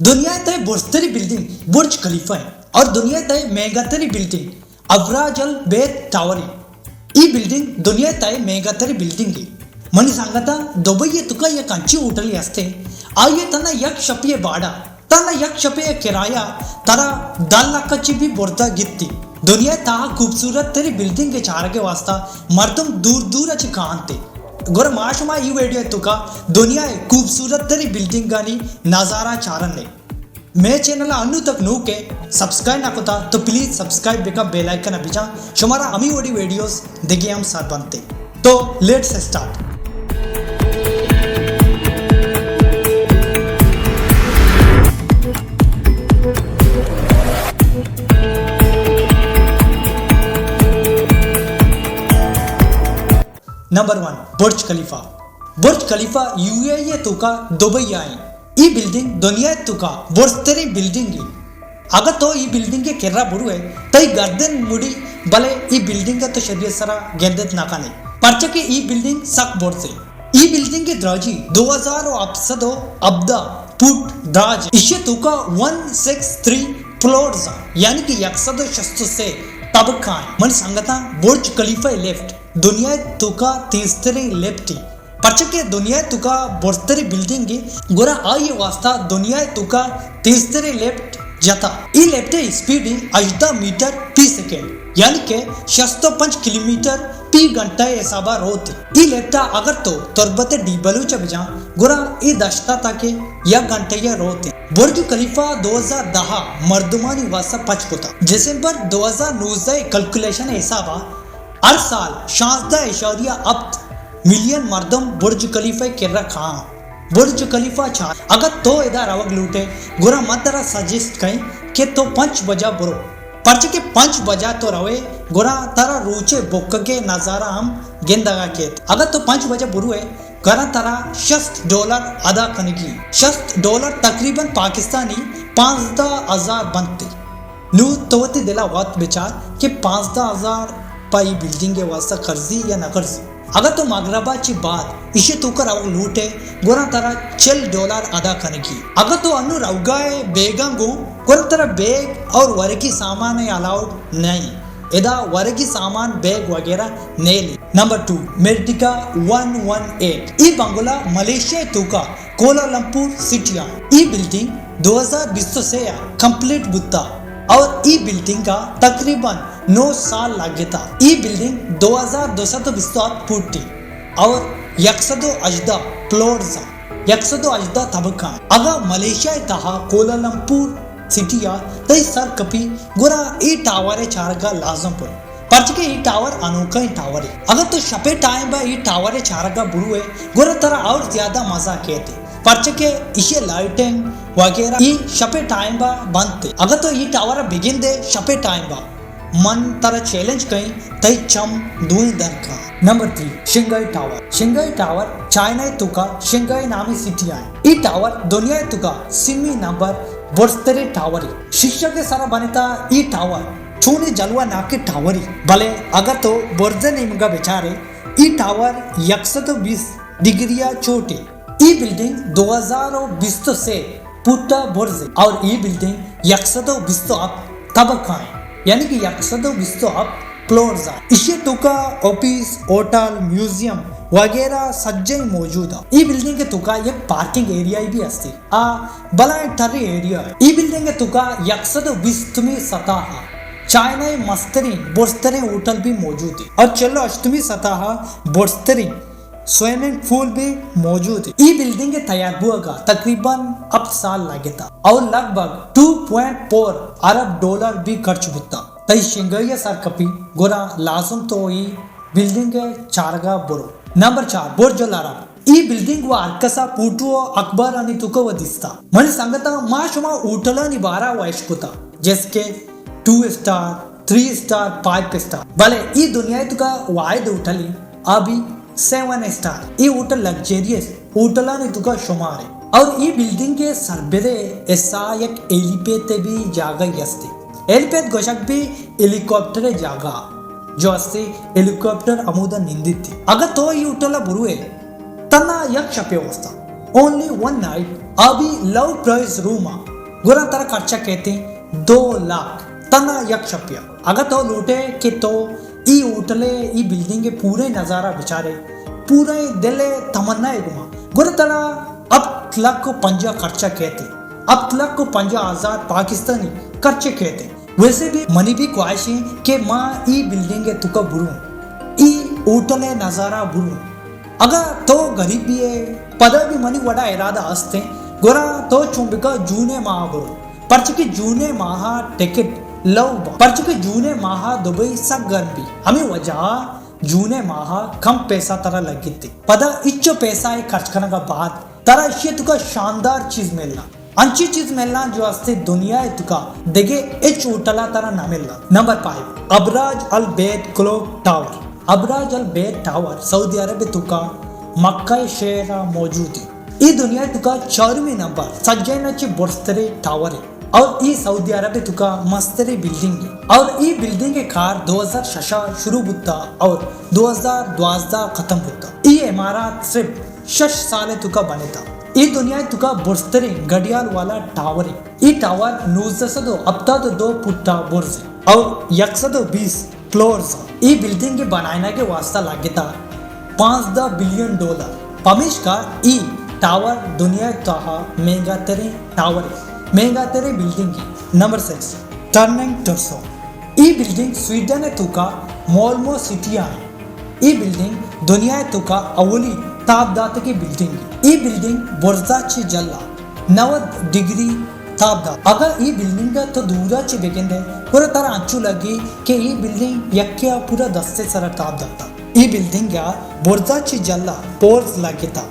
دنیا ءِ تہ ءِ برزتریں بلڈنگ برج خلیفہ ایں اور دنیا ءِ تہ ءِ مہنگا تریں بلڈنگ ابراج البیت ٹاور ایں۔ اے بلڈنگ دنیا ءِ تہ ءِ مہنگا تریں بلڈنگ ایں۔ منی سنگتاں، دبئی ءِ توکا یک انچیں ہوٹلے ہستیں، آئی ءِ تہنا یک شپے ءِ باڑہ، تہنا یک شپے ءِ کرایہ ترا دہ لکھ ءَ چہ بھی برزا گیتی۔ دنیا ءِ تہا خوبصورت تریں بلڈنگ ءِ چارگ ءِ واسطہ مردم دور دور ءَ چہ کاینت۔ گڑا ما شما اے ویڈیو ءِ توکا دنیا ءِ خوبصورت تریں بلڈنگانی نظارہ چارن ایں۔ مئے چینل ءَ انو تک نوک ئے، سبسکرائب نہ کتا تو پلیز سبسکرائب بکن، بیل آئیکن ءَ بجن، شمارا ہمے وڑیں ویڈیوز دگہ ہم سر بنت۔ تو لیٹس اسٹارٹ۔ نمبر ون، برج خلیفہ۔ برج خلیفہ یو اے ای ءِ توکا دبئی ءَ ایں۔ اے بلڈنگ دنیا ءِ توکا برزتریں بلڈنگ ایں۔ اگاں تو اے بلڈنگ ءِ کرا بروئے، تئی گردن مڑی، بلے اے بلڈنگ ءَ تو شری ءِ سرا گندت نہ کنے، پرچا کہ اے بلڈنگ سک برز ایں۔ اے بلڈنگ ءِ دراجی دو ہزار و ہپت سد و ہبدہ فٹ دراج ایں۔ ایشی ءِ توکا ون سکس تھری فلورز ایں، یعنی کہ یک سد و شست و سے طبقہ ایں۔ منی سنگتاں، برج خلیفہ ءِ لفٹ دنیا ءِ توکا تیزتریں لفٹ ایں، پرچا کہ دنیا ءِ توکا برزتریں بلڈنگ ایں، گڑا آئی ءِ واسطہ دنیا ءِ توکا تیزتریں لفٹ جتا۔ اے لفٹ ءِ اسپیڈ ایں ہژدہ میٹر فی سیکنڈ، یعنی کہ شست و پنچ کلومیٹر فی گھنٹہ ءِ حسابا روت۔ اے لفٹ ءَ اگر تو تربت ڈیہہ بلوچ ءَ بجاں، گڑا اے دشت ءَ تاکہ یک گھنٹہ ءَ روت۔ برج خلیفہ دو ہزار دہ ءَ مردمانی واسطہ پچ کتا۔ دسمبر دو ہزار نوزدہ ءِ کیلکولیشن ءِ حسابا ہر سال شانزدہ اعشاریہ ہپت ملین مردم برج خلیفہ ءِ کرا کاں۔ برج خلیفہ چار۔ اگاں تو ادا روگ لوٹے، گڑا من ترا سجیسٹ کئیں کہ تو پنچ بجا برو، پرچا کہ پنچ بجا تو روے، گڑا ترا روچ ءِ بکگ ءِ نظارہ ہم گندگا کیت۔ اگاں تو پنچ بجا بروئے، گڑا ترا شست ڈالر ادا کنگی۔ شست ڈالر تقریباً پاکستانی پانزدہ ہزار بنت۔ نوں تو وتی دل ءَ وت بچار کہ پانزدہ ہزار پہ اے بلڈنگ ءِ واسطہ کرزی یا نہ کرزی۔ اگاں تو مغرب ءَ چہ بعد ایشی ءِ توکا روگ لوٹ ئے، گڑا ترا چل ڈالر ادا کنگی۔ اگاں تو انوں روگا ئے بیگاں گوں، گڑا ترا بیگ اور ورگی سامان الاؤڈ نہ ایں۔ ادا ورگی سامان، بیگ وغیرہ نیلی۔ نمبر ٹو، میڈیکا ون ون ایٹ۔ اے بنگلہ ملیشیا ءِ توکا کولالمپور سٹی ءَ۔ اے بلڈنگ دو ہزار بیست و سے ءَ کمپلیٹ بوتا اور اے بلڈنگ ءَ تقریباً نو سال لگتا۔ اے بلڈنگ دو ہزار دو سد و بیست و ہفت فٹ ءِ اور یک سد و ہژدہ فلورز ءَ، یک سد و ہژدہ طبقہ ءَ۔ اگاں ملیشیا ءِ تہا کولالمپور سٹی ءَ تئی سر کپی، گڑا اے ٹاور ءِ چارگ ءَ لازم برو، پرچکہ اے ٹاور انوکھیں ٹاورے۔ اگاں تو شپ ءِ ٹائم ءَ اے ٹاور ءِ چارگ ءَ بروئے، گڑا ترا اور زیادہ مزہ کیت، پرچکہ ایشی ءِ لائٹنگ وغیرہ اے شپ ءِ ٹائم ءَ بنت۔ اگاں تو اے ٹاور ءَ بگندے شپ ءِ ٹائم ءَ، من ترا چیلنج کئیں، تئی چم دوئیں در کاں۔ Number three, Shanghai tower. Shanghai tower China ءِ توکا شنگھائی نامیں سٹی ءَ ایں۔ اے ٹاور دنیا ءِ توکا سیمی نمبر برزتریں ٹاورے۔ شیشگ ءِ سرا بنتا اے ٹاور چونیں جلوہ ناکیں ٹاورے، بلے اگاں تو برز ءِ نیمگا بچارے، اے ٹاور یک سد و بیست ڈگری ءَ چوٹے۔ اے بلڈنگ دو ہزار و بیست و سے فٹ ءَ برز ایں اور اے بلڈنگ یک سد و بیست و ہپت طبقہ ایں، یعنی کہ یک سد و بیست و ہپت فلورز ایں۔ ایشی ءِ توکا آفس، ہوٹل، میوزیم وغیرہ سجہیں موجود ایں۔ اے بلڈنگ ءِ توکا یک پارکنگ ایریا بھی ہستی۔ آ بلائیں ٹریں ایریا ایں۔ اے بلڈنگ ءِ توکا یک سد و بیستمی سطح ءَ چائنا ءِ مستریں، برزتریں ہوٹل بھی موجود ایں اور چل و ہشتمی سطح ءَ برزتریں سوئمنگ پول بھی موجود ایں۔ اے بلڈنگ ءِ تیار بوگ ءَ تقریباً ہپت سال لگتا اور لگ بھگ ٹو پوائنٹ فور ارب ڈالر بھی خرچ بوتا۔ تئی شنگھائی ءَ سر کپی، گڑا لازم تو اے بلڈنگ ءِ چارگ ءَ برو۔ نمبر چار، برج العرب۔ اے بلڈنگ وَ ہر کس ءَ فوٹو ءُ اخبارانی توکا وَ دیستا۔ منی سنگتاں، ما شما ہوٹلانی بارہ ءَ وَ اشکتا، جیسے کہ two star, three star, five star. بلے اے دنیا ءِ توکا واحد ہوٹلے، آ بھی سیون اسٹار۔ اے ہوٹل لگژریس ہوٹلانی توکا شمار ایں۔ اور اے بلڈنگ ءِ سربرے حصہ ءَ یک ہیلی پیڈ ءِ بھی جاگہ ہستی۔ ہیلی پیڈ گوشگ بھی ہیلی کاپٹر ءِ جاگہ، جو ہستی ہیلی کاپٹر ہمودا نندیتی۔ اگاں تو اے ہوٹل ءَ بروئے، تہنا یک شپے واسطہ، اونلی ون نائٹ، آ بھی لو پرائس روم ءَ، گڑا ترا خرچہ کیتے دو لاکھ تنا یک شپیا۔ اگاں تو لوٹے کہ تو ای ہوٹل ءِ، ای بلڈنگ ءِ پورے نظارہ بچارے، پورے دل ءِ تمنا ءِ گما، گڑا ترا ہپت لکھ و پنجاہ خرچہ کیتے، ہپت لکھ و پنجاہ ہزار پاکستانی خرچہ کیتے۔ ویسے بھی منی بھی خواہش ہے کہ ما ای بلڈنگ ءِ توکا بروں، ای ہوٹل ءِ نظارہ بروں۔ اگاں تو غریبی ءِ، پدا بھی منی وڑا ارادہ ہستیں، گڑا تو چون بکا جون ءِ ماہ برو، پرچہ کہ جون ءِ ماہ ٹکٹ لو با، پرچہ کہ جون ءِ ماہ دبئی سک گرم بی، ہمے وجہ جون ءِ ماہ کم پیسہ ترا لگیت، پدا ہچو پیسہ ءِ خرچ کنگ ءَ بعد ترا اشی ءِ توکا شاندار چیز ملنا۔ انچی چیز ملنا جو استے دنیا ءِ توکا دگہ ہچ ہوٹل ءَ ترا نہ ملنا۔ نمبر پائیو، ابراج البیت کلوک ٹاور۔ ابراج البیت ٹاور سعودی عرب ءِ توکا مکہ شہر ءَ موجود ہے۔ اے دنیا ءِ توکا چارمی نمبر سجین ءَ چہ برزتریں ٹاور ہے اور اے سعودی عرب ءِ توکا مستریں بلڈنگ ہے اور اے بلڈنگ ءِ کار دو ہزار شش ءَ شروع بوتا اور دو ہزار دوازدہ ختم بوتا۔ اے عمارت صرف شش سال ءِ توکا بنتا۔ اے دنیا ءِ توکا برزتریں گڑیال والا ٹاور ہے۔ اے ٹاور نوزدہ سد و ہپتاد و دو پٹ ءَ برز ہے اور یک سد و بیس فلورز۔ اے بلڈنگ ءِ بنائینگ ءِ واسطہ لگتا پانزدہ بلین ڈالر۔ پمیشکا اے ٹاور دنیا ءِ تہا مہنگا تریں ٹاور ہے، مہنگا تریں بلڈنگ ہے۔ نمبر سکس، ٹرننگ ٹرسو۔ اے بلڈنگ سویڈن ءِ توکا مالمو سٹی ءَ ہے۔ اے بلڈنگ دنیا ءِ توکا اولی تاب داتگیں بلڈنگ۔ اے بلڈنگ برزا چہ جہلا نود ڈگری تاب دات۔ اگاں اے بلڈنگ ءَ تو دورا چہ بگندے، گڑا ترا انچو لگی کہ اے بلڈنگ یکے ءَ پورا دستے سرا تاب داتا۔ اے بلڈنگ ءَ برزا چہ جہلا پورز لگتا،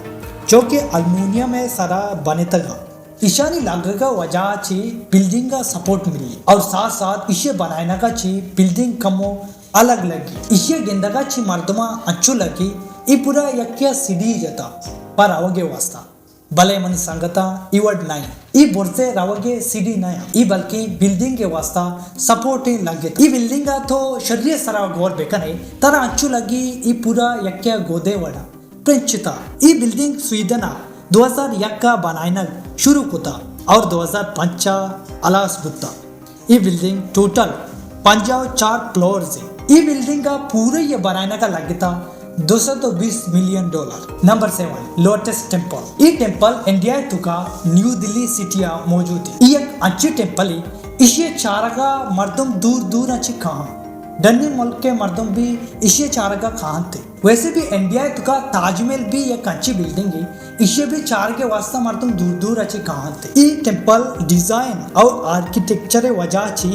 جو کہ المونیم ءِ سرا بنتگا۔ ایشانی لگگ ءِ وجہ چہ بلڈنگ ءَ سپورٹ ملی اور ساتھ ساتھ ایشی بنائینگ ءَ چہ بلڈنگ کمو الگ لگی۔ ایشی گندگ ءَ چہ مردماں انچو لگی اے پورا یکے ءَ سیڑھی جتا پہ روگ ءِ واسطہ۔ بلے منی سنگتاں، اے وڑ نہ انت۔ اے برز ءِ روگ ءِ سیڑھی نہ انت، اے بلکیں بلڈنگ ءِ واسطہ سپورٹیں لگت۔ اے بلڈنگ ءَ تو شری ءِ سرا غور بکنے، ترا انچو لگی اے پورا یکے ءَ گودے وڑا پرنچتا۔ اے بلڈنگ سویڈن ءَ دو ہزار یک ءَ بنائینگ شروع کتا اور دو ہزار پنچ ءَ ہلاس بوتا۔ اے بلڈنگ ٹوٹل پنجاہ و چار فلورز ہے۔ اے بلڈنگ ءَ پورے ءِ بنائینگ ءَ لگتا دو سد و بیس million dollar. Number seven, lotus temple. اے ٹیمپل انڈیا ءِ توکا نیو دلی سٹی ءَ موجود ہے۔ اے یک انچیں ٹیمپل ہے، ایشی ءِ چارگ ءَ مردم دور دور ءَ چہ کاہاں۔ ڈنی ملک ءِ مردم بھی ایشی ءِ چارگ ءَ کاہنت۔ ویسے بھی انڈیا ءِ توکا تاج محل بھی یک انچیں بلڈنگ ہے، ایشی ءِ بھی چارگ ءِ واسطہ مردم دور دور ءَ چہ کاہنت۔ اے ٹیمپل ڈیزائن اور آرکیٹیکچر ءِ وجہ چہ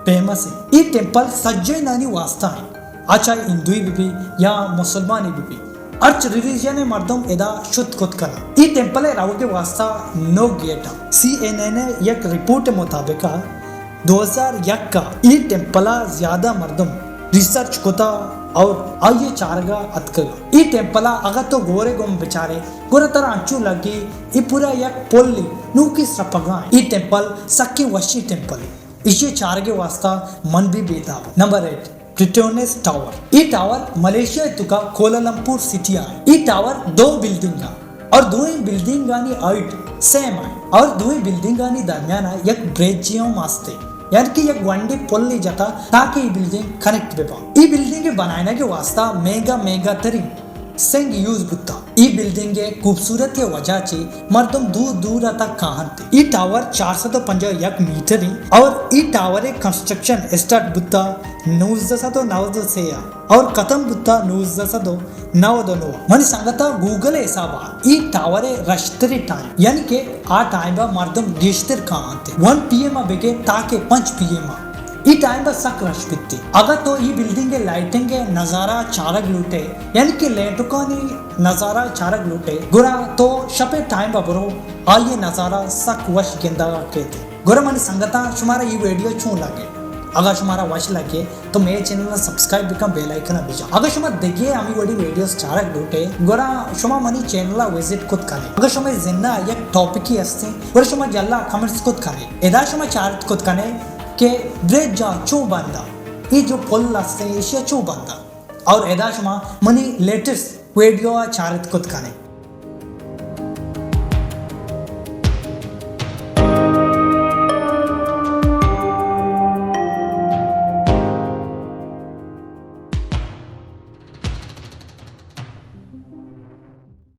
فیمس ہے۔ اے ٹیمپل سجینانی واسطہ ہے، آ چاہے ہندوئی بہ بی یا مسلمانی بہ بی، ہرچ ریلیجن ءِ مردم ادا شت کت کناں۔ اے ٹیمپل ءِ روگ ءِ واسطہ نو گیٹ ءَ۔ سی این این ءِ یک رپورٹ ءِ مطابق ءَ دو ہزار یک ءَ اے ٹیمپل ءَ زیادہ مردم ریسرچ کتا اور آئی ءِ چارگ ءَ اتکگ۔ اے ٹیمپل ءَ اگاں تو غور ءِ گوما بچارے، گڑا ترا انچو لگی اے پورا یک پلے نوکی سرپگا۔ اے ٹیمپل سکیں وشیں ٹیمپل ہے۔ ایشی ءِ چارگ ءِ واسطہ من بھی بے تاب۔ نمبر ایٹ، ٹریٹونس ٹاور۔ اے ٹاور ملائیشیا ءِ توکا کوالالمپور سٹی ءَ ہے۔ اے ٹاور دو بلڈنگ ءَ اور دوئیں بلڈنگانی ہائٹ سیم ءَ اور دوئیں بلڈنگانی درمیان ءَ یک برج ہم است، یعنی کہ یک گونڈیں پلے جتا تاکہ اے بلڈنگ کنیکٹ بہ باں۔ اے بلڈنگ ءِ بنائینگ ءِ واسطہ مہنگا مہنگا ترین سنگ یوز بوتا۔ اے بلڈنگ ءِ خوبصورتی ءِ وجہ چہ مردم دور دور ءَ تک کاہنت۔ اے ٹاور چار سد و پنجاہ و یک میٹر ایں اور اے ٹاور ءِ کنسٹرکشن اسٹارٹ بوتا نوزدہ سد و نود و سے ءَ اور ختم بوتا نوزدہ سد و نود و نو۔ منی سنگتاں، گوگل ءِ حساب ءَ اے ٹاور ءِ رش تریں ٹائم، یعنی کہ آ ٹائم ءَ مردم گیشتر کاہنت، ون پی ایم ءَ بگر تاکہ پنچ پی ایم ءَ۔ اے ٹائم ءَ سک رش بیت۔ اگاں تو اے بلڈنگ ءِ لائٹنگ ءِ نظارہ چارگ لوٹے، یعنی کہ لیٹکانی نظارہ چارگ لوٹے، گڑا تو شپ ءِ ٹائم ءَ برو، آئی ءِ نظارہ سک وش گندگ ءَ کیت۔ گڑا منی سنگتاں، شمارا اے ویڈیو چون لگے؟ اگاں شمارا وش لگے تو مئے چینل ءَ سبسکرائب بکن، بیل آئیکن ءَ بجا۔ اگاں شما دگہ ہمے وڑیں ویڈیوز چارگ لوٹے، گڑا شما منی چینل ءَ وزٹ کت کنے۔ اگاں شمئے ذہن ءَ یک ٹاپکے ہستیں، گڑا شما جہلا کمنٹس کت کنے۔ ادا شما چارت کت کنے کہ برج ءَ چون بندا، اے جو پل ہستیں، ایشی ءَ چون بندا۔ اور ادا شما منی لیٹسٹ ویڈیو ءَ چارت کت کنے۔